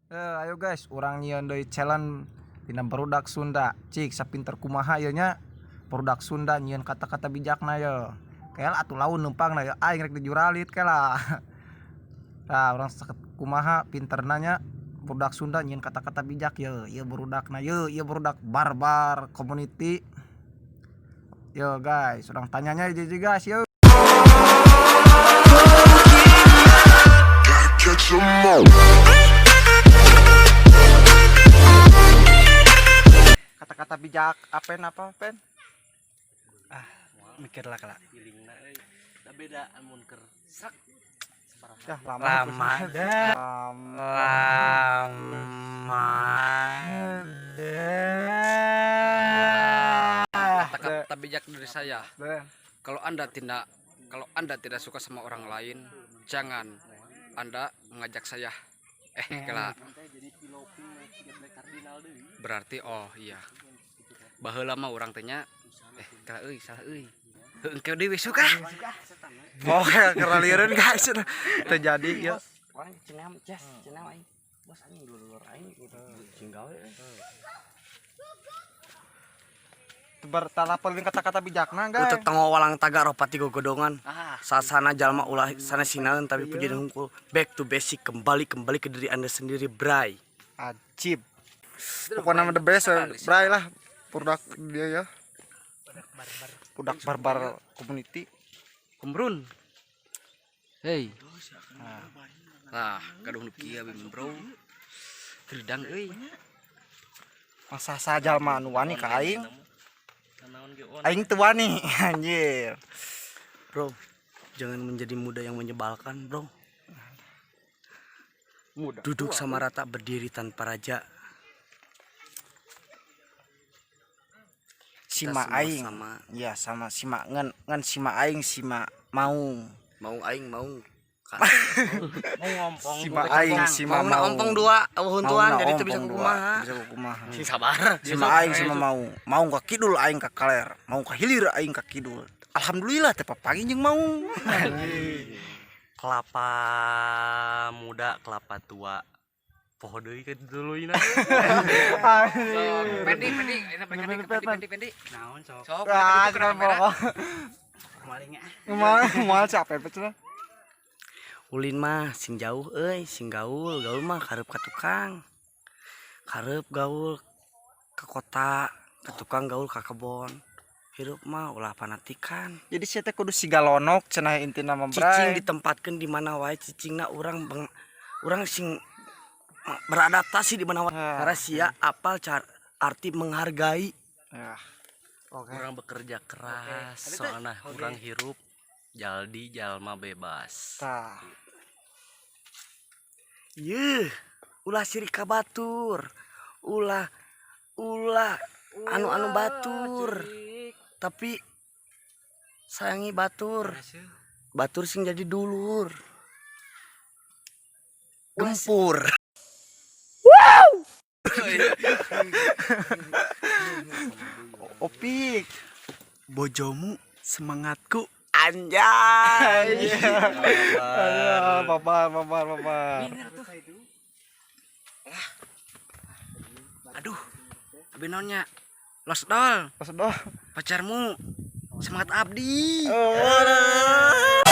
Ayo guys, urang nyieun deui challenge dina barudak Sunda. Cik sapinter kumaha ieu nya barudak Sunda nyieun kata-kata bijakna ye. Kela atuh laun leumpangna ye aing rek dijuralit kela. Tah urang kumaha pinterna nya barudak Sunda nyieun kata-kata bijak ye, ieu barudakna ye, ieu barudak barbar community. Yo guys, urang tanyanya hiji-hiji guys yo. Kata-kata bijak apen apa pen? Ah, mikir lah kala. Pilingna euy. Da beda amun keur srek. Ya, lama. Lama dah. Lama. Lama dah. Kata-kata bijak dari saya. Dah. Kalau Anda tidak suka sama orang lain, jangan Anda mengajak saya. Kela berarti oh iya. Baheula mah urang teh nya kela euy salah euy. Heuh engke deui we suka. Oke, keraliran guys. Terjadi ya. Orang cenah ces, cenah aing. Bos anjing dulur aing cing gawe. Bertalapelin kata-kata bijakna guys. Utek tengok walang taga ropati gogodongan. Sasana jalma ulah sana sinaeun tapi puji hungkul. Back to basic, kembali kembali ke diri Anda sendiri, bray. Ajib. Pokoknya nama the best, bray lah. Produk dia ya. Produk barbar community. Kumbrun. Hei. Nah, gaduh nu kieu bro. Gridang euy. Masa saja jalma anu wani ka aing. Aing teu wani anjir. Bro, jangan menjadi muda yang menyebalkan, bro. Muda. Duduk sama rata, berdiri tanpa raja. Sima Kita semua aing. sama. Ya sama sima ngan ngan sima aing sima maung. Mau aing mau. Mau ngompong. Sima aing sima Mau maung. ompong dua, huntuan Maungna jadi itu bisa ompong dua, kumaha. Bisa kumaha. Sing sabar. Sima aing sima mau. Maung ka kidul aing ka kaler, maung ka hilir aing ka kidul. Alhamdulillah teh papanggih jeung maung. Kelapa muda, kelapa tua. Poho deui ka duluyna. Pendi, pendi, ini pendi, pendi, pendi, pendi. Naon sok? Sok, Ah, pendi, kenapa kamera. kok? Maling ah. Mal mal capek betul. Ulin mah sing jauh euy, sing gaul, gaul mah karep ka tukang. Karep gaul ke kota, ke tukang gaul ka kebon. Hirup mah ulah fanatikan. Jadi sia teh kudu siga lonok cenah intina mah Cicing bray. ditempatkeun di mana wae cicingna urang beng, urang sing beradaptasi di mana wae. Ah. Karena sia apal car arti menghargai. Ya. Oke. Urang bekerja keras, soalna urang hirup jaldi jalma bebas. Tah. Yeuh, ulah sirik ka batur. Ulah ulah anu-anu batur. Tapi sayangi batur. Batur sing jadi dulur. Gempur. Opik. Bojomu semangatku. Anjay. Aduh, babar babar babar. Aduh. Abi naonnya? Los dol, Pas doh. pacarmu semangat abdi. Oh.